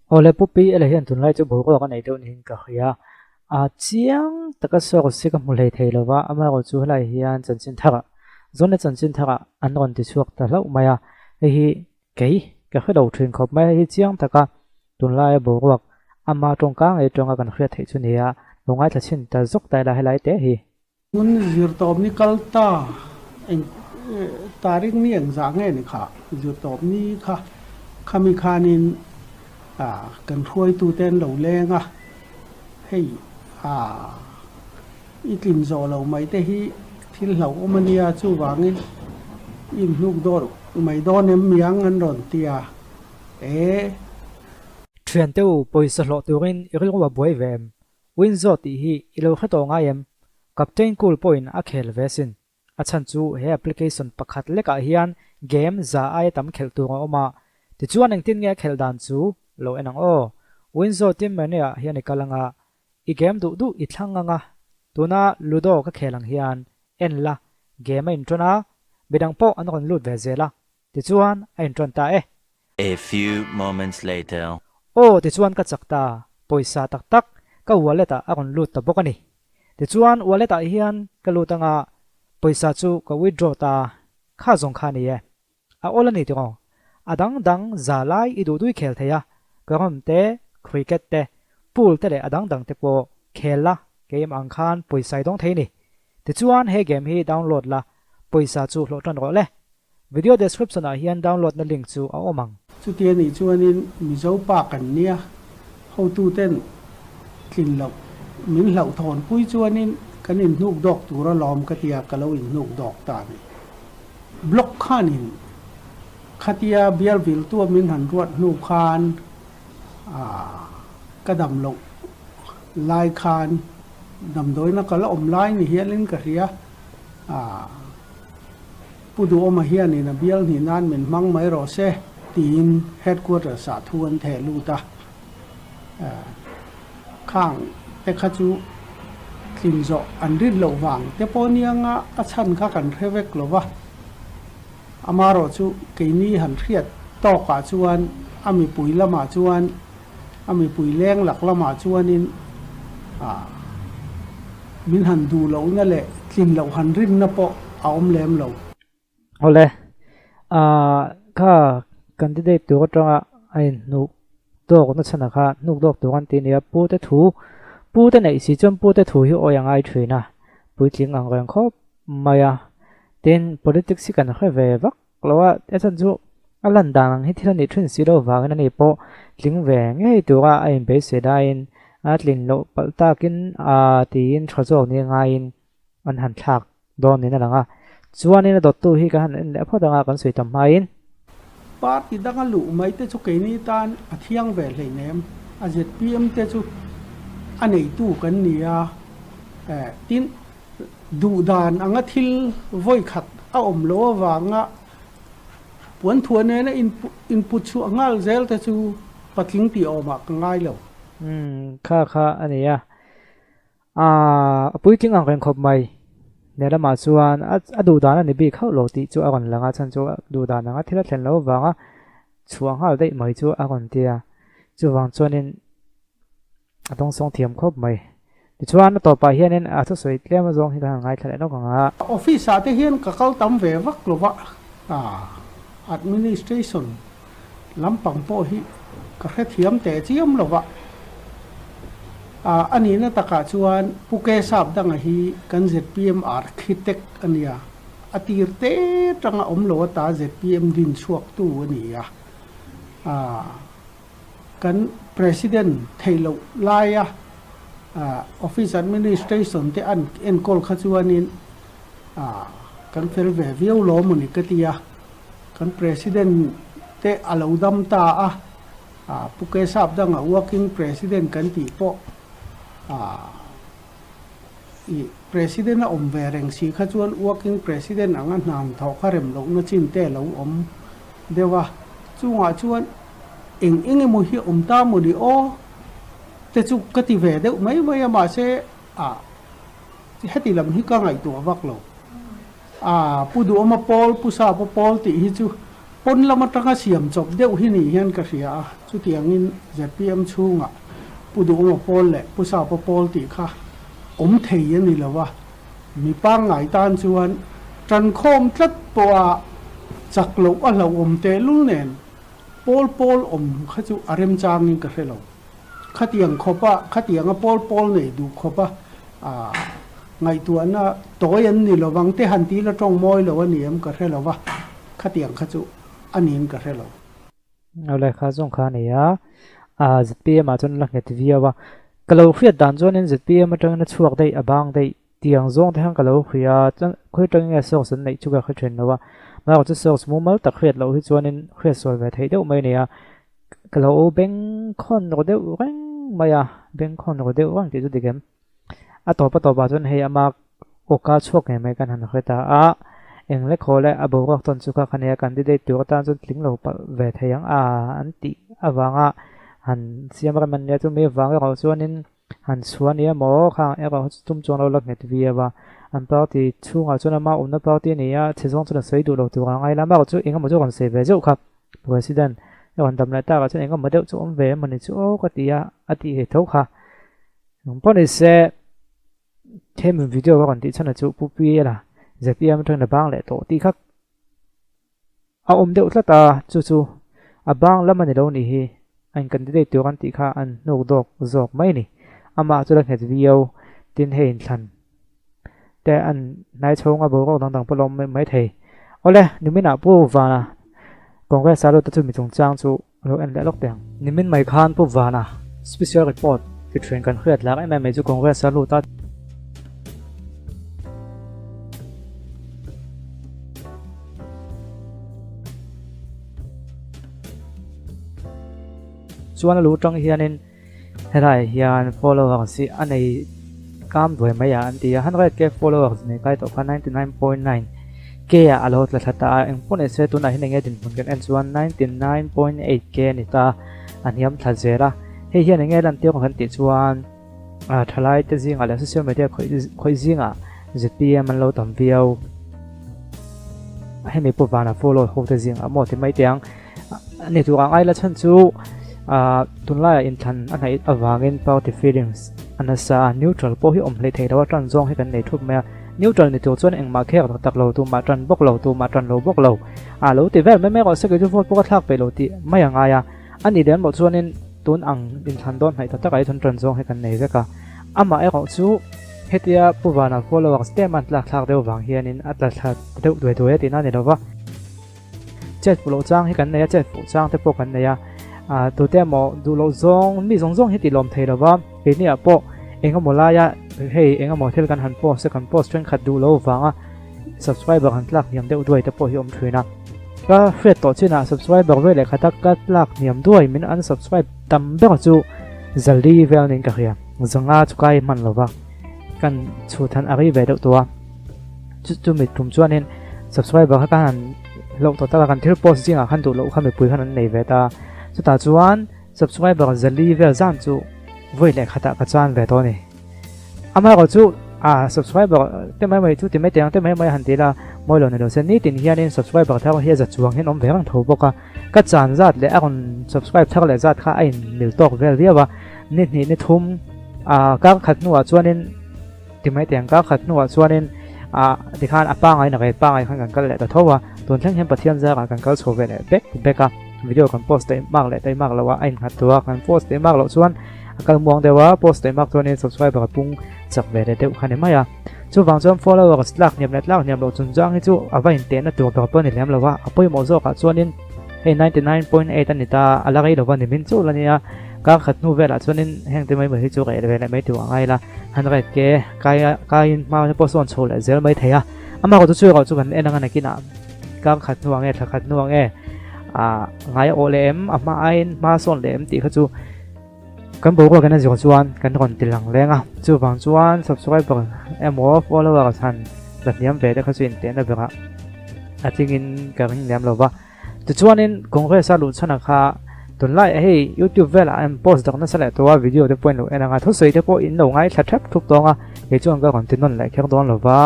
Awle Pu Pi ele hian tunlai chu boruak a nei deuh niin ka hria. A chiang taka source hi ka hmu hlei thei lova, amaherawhchu helai hian chanchin tharah, Zawne chanchin tharah an rawn ti chhuak ta hlauh mai a, hei hi kei ka hre lo thin khawp mai, hei hi chiang taka tunlaia boruak ama tawngka ngei atanga kan hriat theih chu nia, lo ngaithla chhin ta zawk ta ila helai te hi. Hmun zirtawp ni kal ta eng tarik ni engzah nge ni kha zirtawp ni kha khami khanin kan hruaitute an lo leng a, hei i tlin zawh lo mai te hi thil hlauhawm a nia chuvangin i inhnuk dawr mai dawn em miang an rawn ti a, e. Thiante u, pawisa hlawh turin i rilru a buai ve em? Winzo tih hi i lo hre tawh ngai em? Captain Cool pawhin a khel ve sin. A chhan chu he application pakhat lekah hian game za aia tam khelh tur a awm a. Tichuan engtin nge a khelh dan chu lo en ang aw. Winzo team menu ah hian i kal anga, i game duh duh i thlang anga, tuna Ludo ka khel ang hian en la, game a inṭawn a, midang pawh an rawn lut ve zel a, tichuan a inṭawn ta e. A few moments later. Aw tichuan ka chak ta, pawisa tak tak ka wallet ah a rawn lut ta bawk a ni. Tichuan wallet ah hian ka lut anga pawisa chu ka withdraw ta kha zawng kha a ni e. A awl a ni tiraw? A dang dang za lai i duh dui khel thei a, carrom te, cricket te, pool te leh a dang dang te pawh khel la keimah ang khan pawisa i dawng thei a ni. Tichuan he game hi download la, pawisa chu hlawh tan rawh le. Video description ah hian download na link chu a awm ang. Chuti a nih chuanin Mizo pa kan nia, hotuten tlin loh min hlauhthawn pui chuanin kan inhnuk dawk tur alawm ka tia ka lo inhnuk dawk ta a ni. Block khanin khatia bial viltua min han ruat hnu khan ka dam loh lai khan damdawiina ka la awm lai ni hialin ka hria. Pu Duhawma hianin a bial hnih nan min hmang mai rawh se tiin headquarters ah thu an theh lut a. Khang te kha chu tlin zawh an rin loh vang te pawh nianga a chhan kha kan hre vek lo va. Amarawh chu keini han hriat tawkah chuan a mipui lamah chuan a mipui leng lak lamah chuanin min han duh lohna leh tlin loh han rinna pawh a awm lem lo. Awle, kha candidate tur atanga a inhnuk dawk na chhan ah kha hnuk dawk tur an ti nia, pu te thu, pu te neih si chuan pu te thu hi awi a ngai thin a, puitling ang reng khawp mai a, tin politics hi kan hre ve vak lo a, a chhan chu a lan dan ang hi thil a nih thin si lo vangin ani pawh tling ve ngei tura a inbeisei laiin a tlin loh palh takin aa tiin tha zawk ni ngaiin an han thlak dawn niin a lang a. Chuanin a dawttu hi kan han en leh phawt anga kan sawi tam hmain. Party danga luh mai te chu keini tan a thiang ve hleinem, a zpm te chu a neitu kan ni a, tin Duh dan anga thil vawi khat a awm lo avanga puanthuah nena input chhuah nghal zel te chu patling tih awmah ka ngai lo. Umm kha kha a ni a, aah a puitling ang reng khawp mai. Nen lamah chuan a duh dan a ni bik hauh lo tih chu a rawn lang a, chhan chu duh dan anga thil a thlen lo avanga chhuah nghal daih mai chu a rawn ti a, chuvang chuanin A dawngsawng thiam khawp mai. Tichuan a tawpah hianin a thusawi tlem azawng hi kan han ngaithla leh lawk ang a. Office ah te hian ka kal tam ve vak lo va, administration lampang pawh hi ka hrethiam teh chiam lo va. A nihna takah chuan Pu Kesap danga hi kan zpm architect a nia, a tir te tanga awm lo ata zpm din chhuaktu a ni a. Kan President theih loh laia Office Administration te an enkawl kha chuanin kan fel ve viau lo maw ni ka ti a. Kan President te a lo dam ta a, Pu Kesap danga Working President kan tih pawh i President a awm ve reng si kha chuan Working President anga hna thawh kha rem lohna chin te a lo awm deuh a. Chungah chuan eng eng emaw hi awm ta maw ni aw te chu ka ti ve deuh mai mai a, mahse ah heti lam hi ka ngaihtuah vak lo. Ah Pu Duhawma Pawl, Pu Sapa Pawl tih hi chu Pawn lam atanga siam chawp deuh hi ni hian ka hria a, chutiangin zpm chhungah Pu Duhawma pawl leh Pu Sapa pawl tih kha awm thei a ni lo a, mi pangngai tan chuan tankhawm tlat pawha chak loh a hlauhawm tehlul nen pawl pawl awm kha chu a remchangin ka hre lo. Khatiang khawpa khatianga pawl pawl nei duh khawpa ngaihtuahna tawi an ni lovang te han tila tawng mawi lo a ni em ka hre lo va, khatiang kha chu a niin ka hre lo. A lehkha zawng kha a nei a, zpm ah chuan la nghet viau a, ka lo hriat dan chuanin zpm atangin a chhuak daih a bang daih tiang zawng te khan ka lo hria a, chuan khawi atangin nge socks an neih chu ka hre thin lo a, mahse chu socks mumal tak hriat loh hi chuanin hriat sual ve theih deuh mai a ni a, Ka lo bengkhawn rawh deuh reng mai a, bengkhawn rawh deuh reng tih chu dik em? A tawp a tawpah chuan hei ama awka chhuak ngei mai kan han hre ta a, eng lek haw leh a boruak tawn chu kha kha nia candidate tur atan chuan tling lo palh ve thei ang a an tih avanga han siam rem an nia chu mi vang erawh chuanin han chhuah nia maw khang erawh chu tum chuan lo la nghet viau a, an party chhungah chuan ama awmna party a ni a, chhe zawng chuan a sawi duh lo tur a ngai la, amaherawhchu chu engemaw chu a rawn sawi ve zeuh kha. President a rawn dam leh takah chuan engemaw deuh chu awm ve emaw ni chu aw ka ti a, a tih ve tho kha. Nung pawh ni se hemi video ka rawn tih chhan a chu Pu Pi-a zpm atangin a bang leh tawh tih kha a awm deuh tlat a, chu chu a bang lam a ni lo nih hi a in candidate tur an tih kha an hnuk dawk zawk mai a ni. Amah chu la nghet viau tin hei inthlan te an hnai chhung a boruak dang dang pawh la awm mai thei. Awle, niminah Pu Vana Congress a lut a chumi chungchang chu lo en leh lawk teh ang. Nimin mai khan Pu Vana special report ti thin kan hriat lak em em mai chu Congress a lut a. Chuan a lu tang hianin Helaiah hian followers hi a nei kam duai mai a an ti a, 100k followers nei kai tawh kha 99.9 k ah a lo tla thla ta a, engpawh ni se tunah hian enge dinhmun kan en chuan 99.8 k a ni ta, a hniam thla zel a, hei hian enge lantir kan tih chuan thalai te zingah leh social media khawih zingah zpm an lo tam viau, hemi pawh vana follow ho te zingah maw ti mai teh ang. A ni tur ang ai la chhan chu ah tunlaiah inthlan a hnaih avangin party feelings a nasa a, neutral pawh hi awm hleih theih loh a tan zawng hi kan nei thup mai a, neutral ni tur chuan engmah khek tak tak lo tumah tan bawk lo tumah tan lo bawk lo ah lo ti vel mai mai rawh se kei chu vote pawh ka thlak peih lo tih mai a ngai a, a nih leh mawh chuanin tun ang inthlan dawn hnaih tak takah hi chuan tan zawng hi kan nei vek a, amah erawh chu hetia Pu Vana followers te an tlak thlak deuh vang hianin a tla thla deuh duai duai a tihna a ni lo va. Chet fuh loh chang hi kan nei a, chet fuh chang te pawh kan nei a. Ah tute emaw duh loh zawng mi zawng zawng hi tih lawm thei lo va, keini ah pawh eng emaw laia hei eng emaw thil kan han post a kan post thenkhat duh lo vanga subscriber han tlak hniam deuh duai te pawh hi awm thin a. Ka hriat tawh chinah subscriber ve leh khata ka tlak hniam duai min unsubscribe tam ber chu zali vel niin ka hria, zanga chu kai hman lo va kan chhut han a ri ve deuh tawh a. Chu chu mi tum chuanin subscriber kha khan an hlauh tawh tak a, kan thil post zingah khan duh loh kha mipui khan an nei ve ta. Chutah chuan subscriber zali vel zan chu vawi leh khatah ka chan ve tawh a ni. Amaherawh chu ah subscriber te mai mai chu ti mai teh ang te mai mai han ti ila mawi lo ni lo se nitin hianin subscriber thar hi a za chuang hian awm ve reng tho bawk a. Ka chan zat leh a rawn subscribe thar leh zat kha a inmil tawk vel viau a, ni hnih ni thum ah kar khat hnuah chuanin Ti mai teh ang ka khat hnuah chuanin ah tikhan a pangai na rei pangai khan kan kal leh ta tho a, tun thleng hian Pathian zarah kan kal chho ve leh bek bek a, video kan post daih mak leh daih mak loh a a innghat tawh a, kan post daih mak loh chuan a kal muang deuh a, post daih mak chuanin subscriber a pung chak ve leh deuh kha ni mai a, chuvang chuan followers tlak hniam leh tlak hniam loh chungchang hi chu a va intehna tur ber pawh a ni lem lo a, a pawimawh zawkah chuanin hei 99.8 a ni ta a la rei lo va ni min chauh la nia, kar khat hnu velah chuanin heng te mai mai hi chu reh ve leh mai tur a ngai la. Han ret ke kai kaiin hma te pawh sawn chho leh zel mai thei a, amah erawh chu chu erawh chu kan en anga nakinah kar khat hnuah nge thla khat hnuah nge ah ngai a awh leh em a hma aiin hma sawn leh em tih kha chu kan boruak in a zir chuan kan rawn ti lang leng a, chuvang chuan subscriber emaw follower han la hniam ve te kha chu intehna berah a tlingin ka ring lem lo va. Tichuanin Congress a luh chhan kha tunlai hei YouTube velah an post dak nasa leh tawh a, video te pawh in lo en anga thusawi te pawh in lo ngaithla thep thup tawng a, kei chuan ka rawn ti nawn leh kher dawn lova.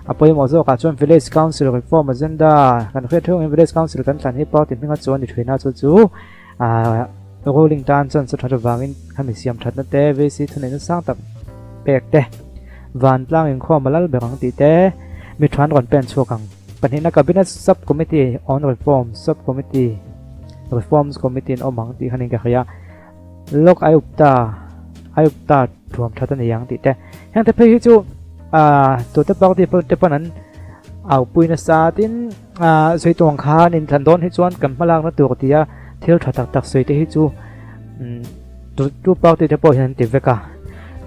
A pawimawh zawkah chuan Village Council Reform Agenda kan hriat theuh angin Village Council kan thlan hi party hminga chuan ni thin a, chu chu ruling tan chuan chu that avangin khami siam thatna te, VC thuneihna sang tak pek te, vantlang inkhawm a lal ber ang tih te mi than rawn pen chhuak ang. Pahnihna Cabinet Sub Committee on Reforms Sub Committee Reforms Committee an awm ang tih khan in ka hria. Lok Ayukta Ayukta thuam that a ni ang tih te. Heng te phei hi chu ah tute party te pawn an au pui nasa tin ah sawi tawng khan inthlan dawn hi chuan kan hmalakna tur tia thil tha tak tak sawi te hi chu umm tu party te pawh hian an ti vek a.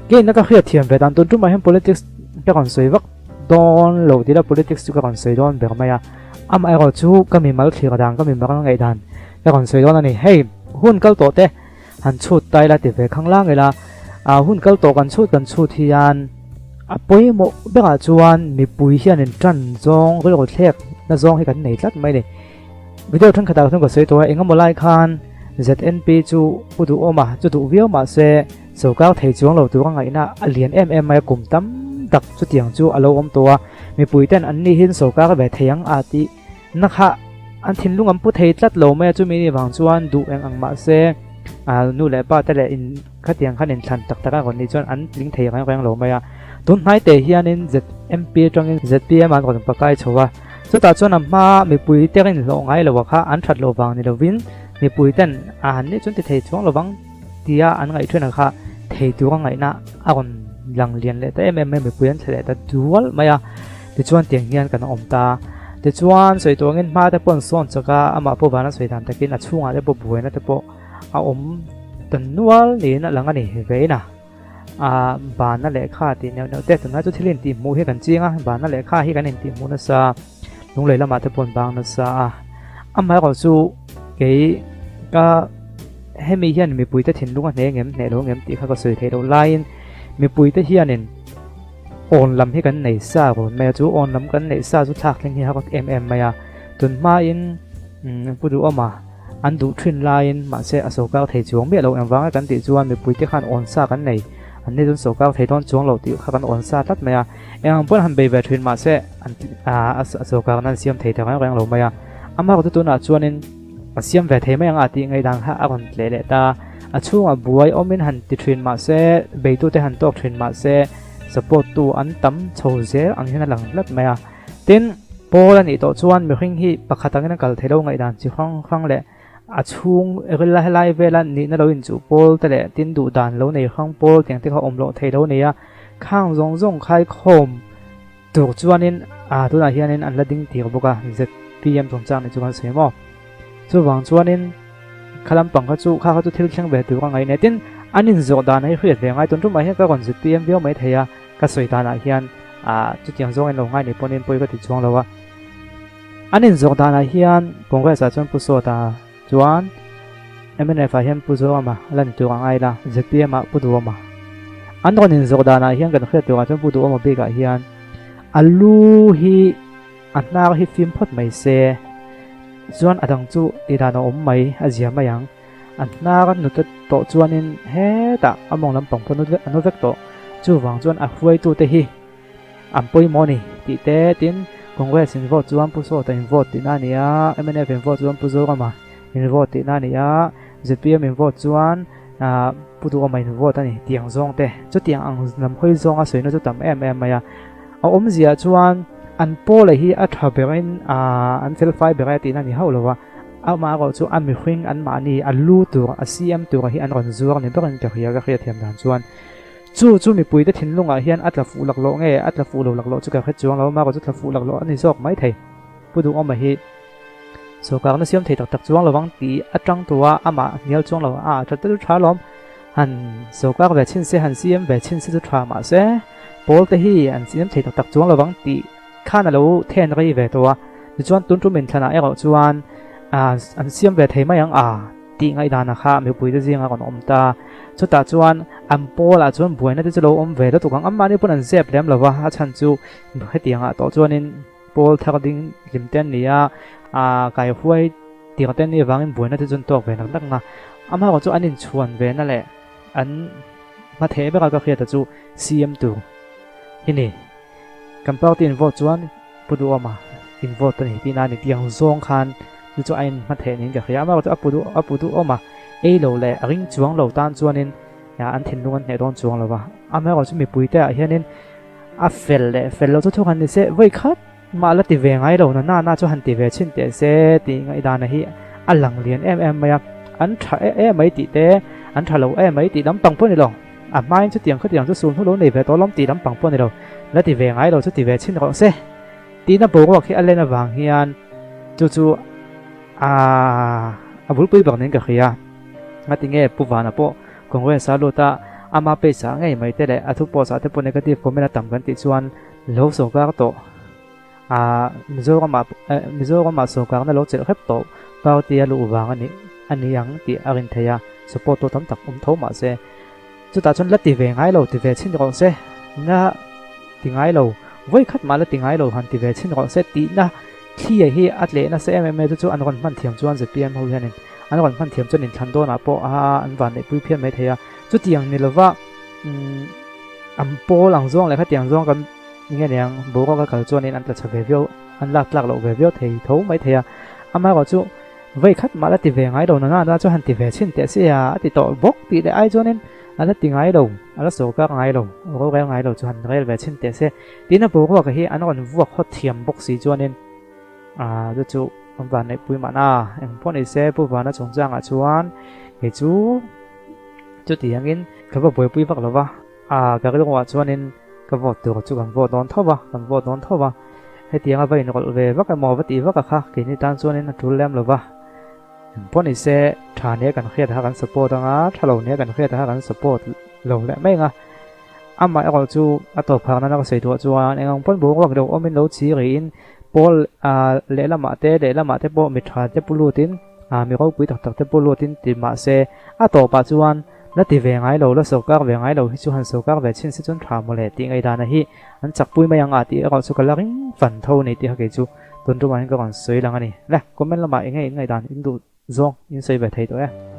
Keina ka hriat thiam ve dan tun tumah hian politics ka rawn sawi vak dawn lo tila politics chu ka rawn sawi dawn ber mai a. Amaherawh chu ka mimal thlir dan ka mimal ngaihdan Ka rawn sawi dawn a ni. Hei, hun kal tawh te han chhut ta ila ti ve khang lang ila, ah hun kal tawh kan chhut kan chhut hian a pawimawh berah chuan mipui hian in tan zawng rilru thlek na zawng hi kan nei tlat mai a ni. Video thenkhatah chuan ka sawi tawh a, engemaw lai khan ZNP chu pu duhawm a, chu duh viau mah se sawrkar thei chuang lo tura ngaihna a lian em em mai a, kum tam tak chutiang chu a lo awm tawh a, mipui ten an ni hin sawrkar ve thei ang a tih Na kha an thinlung an pu thei tlat lo mai a, chumi ni vang chuan duh eng ang mah se nu leh pa te leh in khatiang khan inthlan tak tak a rawn nih chuan an tling thei reng reng lo mai a. Tun hnai te hianin ZMP atangin ZPM an rawn pakai chho a, chutah chuan a hma mipui te rinhlawh ngai lo a kha an that loh vang ni lovin mipui ten a han nih chuan ti thei chuang lovang tia an ngaih thin a kha thei tura ngaihna a rawn lang lian leh ta em em mai a, mipui an thle leh ta dual mai a. Tichuan tiang hian kan awm ta. Tichuan sawi tur angin hma te pawh an sawn chak a, amah pawh vana sawi dan takin a chhungah te pawh buaina te pawh a awm ta nual niin a lang a ni vein a. Aaa bana lehkha tih neuh neuh te tunlai chu thil intih hmuh hi kan ching a, bana lehkha hi kan intih hmuh nasa, lunglei lamah te pawh an bang nasa a. Amaherawh chu kei ka hemi hian mipuite thinlung a hne ngem hneh lo ngem tih kha ka sawi theih loh laiin mipuite hianin Awn lam hi kan nei sa rawn mai a, chu awn lam kan neih sa chu thlak thleng hi a rawt em em mai a. Tun hmain Pu Duhawma an duh thin laiin mahse a sawrkar thei chuang miah lo engvanga kan tih chuan mipuite khan awn sa kan nei, an ni chuan sawrkar thei dawn chuang lo tih kha kan awn sa tlat mai a. Eng ang pawn han bei ve thin mahse an a sawrkarna an siam thei ta reng reng lo mai a. Amaherawhchu tunah chuanin a siam ve thei mai ang a tih ngaihdan kha a rawn tleh leh ta. A chhungah buai awmin han ti thin mahse beitute han tawk thin mahse support tu an tam chho zel ang hian a lang tlat mai a. Tin, Paul a nih tawh chuan mihring hi pakhat angin a kal thei lo ngaihdan chi hrang hrang leh a chhung ril helai vela nihna lo inchuh pawl te leh tin duh dan lo nei hrang pawl tiang te kha awm loh thei lo nei a. Khang zawng zawng khaikhawm tur chuanin ah tunah hianin an la ding tir bawk a, zpm chungchang nih chu kan sawi maw. Chuvang chuanin kha lampang kha chu kha kha chu thil thleng ve tur a ngaih nia. Tin, an inzawh dan hi hriat ve ngai tun tumah hian ka rawn zpm viau mai thei a, ka sawi danah hian ah chutiang zawng in lo ngai nih pawhin pawi ka ti chuang lo a. An inzawh danah hian Congress ah chuan Pu Sawta chuan mnf ah hian Pu Zorama a la ni tur ang aila zpm ah Pu Duhawma. An rawn inzawh danah hian kan hriat turah chuan Pu Duhawma bikah hian a lu hi a hnar hi fim phawt mai se chuan a dang chu tih dan a awm mai a zia mai ang. A hnar a nute tawh chuanin hetah a mawng lampang pawh a nu vek tawh. Chuvang chuan a hruaitute hi An pawimawh a ni tih te tin Congress in vote chuan Pu Sawta in vote tihna a ni a, mnf in vote chuan Pu Zorama in vote tihna a ni a, zpm in vote chuan Pu Duhawma in vote a ni tih ang zawng te. Chutiang ang lam hawi zawnga sawina chu tam em em mai a. A awmzia chuan an pawla hi a tha berin an fel fai ber e tihna a ni hauh lo va, amah erawh chu a mihring anmahni a lu tur a CM tura hi an rawn zuar ni berin ka hria ka hriatthiam dan chuan. Chu chu mipuite thinlungah hian a tla fuh laklawh nge a tla fuh lo laklawh chu ka hre chuang lo, Marco chu tla fuh laklawh a ni zawk mai thei. Pu Duhawma hi sawrkarna siam thei tak tak chuang lovang tih atang tua amah hnial chuang lo a tha te chu tha lawm. Han sawrkar ve chhin se han CM ve chhin se chu tha mahse pawl te hi an siam thei tak tak chuang lovang tih khan a lo then rei ve tawh a. Tichuan tun tum inthlanah erawh chuan an siam ve thei mai ang a. Tih ngaihdana kha mipuite zinga rawn awm ta. Chutah chuan an pawlah chuan buaina te chu lo awm ve lutuk ang. Anmahni pawn an zep lem lo va, a chhan chu hetiangah tawh chuanin pawl thar ding hlim te an ni a, aa kaihuai tir te an nih avangin buaina te chu an tawk ve nak nak ang a. Amaherawh chu an inchhuan ve na leh an hmatheh bera ka hriata chu CM tur hi ni. Kan party in vote chuan Pu Duhawma in vote a ni tih na a ni tih ang zawng khan chu chu a in hmatheh niin ka hria. Amaherawhchu a Pu Duh a Pu Duhawma ei lo leh a ring chuang lo tan chuanin an thinlung an hneh dawn chuang lo va. Amaherawhchu mipuite ah hianin a fel leh fel lo chu thuk han ni se vawi khat mah la ti ve ngai lo na na na chu han ti ve chhin teh se tih ngaihdana hi a lang lian em em mai a. An tha em mai tih te, an tha lo em mai tih lampang pawh a ni lo. A hmain chutiang khatiang chu sul hnu lo nei ve tawh lawm tih lampang pawh a ni lo. La ti ve ngai lo chu ti ve chhin rawh se. Tihna boruak hi a len avang hian chu chu a a bulpui bak niin ka hria. Ngatinge Pu Vana pawh Congress a lut a, ama page ah ngei mai te leh a thu post ah te pawh negative comment a tam kan tih chuan lo sawrkar tawh a Mizoram ah Mizoram ah sawrkarna lo chelh hrep tawh party a luh vang a nih a ni ang tih a rin theih a, support tu tam tak awm tho mah se chutah chuan la ti ve ngai lo ti ve chhin rawh se na ti ngai lo vawi khat mah la ti ngai lo han ti ve chhin rawh se tihna thli hi a tleh nasa em em e chu chu an rawn hman thiam chuan zpm ho hianin an rawn hman thiam chuan inthlan dawnah pawh a an van neihpui phian mai thei a chutiang ni lova umm an pawl ang zawng leh khatiang zawng kan nge niang boruak a kal chuanin an tla chhe ve viau an lak tlak loh ve viau thei tho mai thei a amaherawh chu vawi khat mah la ti ve ngai lo na na chu han ti ve chhin teh sia a ti tawh bawk tih leh ai chuanin a la ti ngai lo a la sawrkar ngai lo rorel ngai lo chu han rel ve chhin teh se tin a boruak hi an rawn vuak hawt thiam bawk si chuanin ah chu chu an van neihpui mahna eng pawh ni se Pu Vana chungchangah chuan kei chu chuti angin ka va buaipui vak lo va ah ka rilruah chuanin ka vote tur chu kan vote dawn tho va kan vote dawn tho va hetianga va inrawlh ve vak emaw va tih vak a kha keini tan chuanin a tul lem lo va eng pawh ni se tha nia kan hriat kha kan support anga tha lo nia kan hriat kha kan support lo leh mai anga amah erawh chu a tawp phak nana ka sawi duah chuan eng ang pawn boruak deuh awmin lo chi rihin pawl ah lehlamah te lehlamah te pawh mi tha te pu lutin ah mi ropui tak tak te pu lutin ti mah se a tawpah chuan la ti ve ngai lo la sawrkar ve ngai lo hi chu han sawrkar ve chhin se chuan tha maw le tih ngaihdan hi an chakpui mai ang a tih erawh chu ka la ring fan tho a ni tih kha kei chu tun tumah hian ka rawn sawi lang a ni. Le comment lamah eng nge in ngaihdan in duh zawng in sawi ve thei tawh e.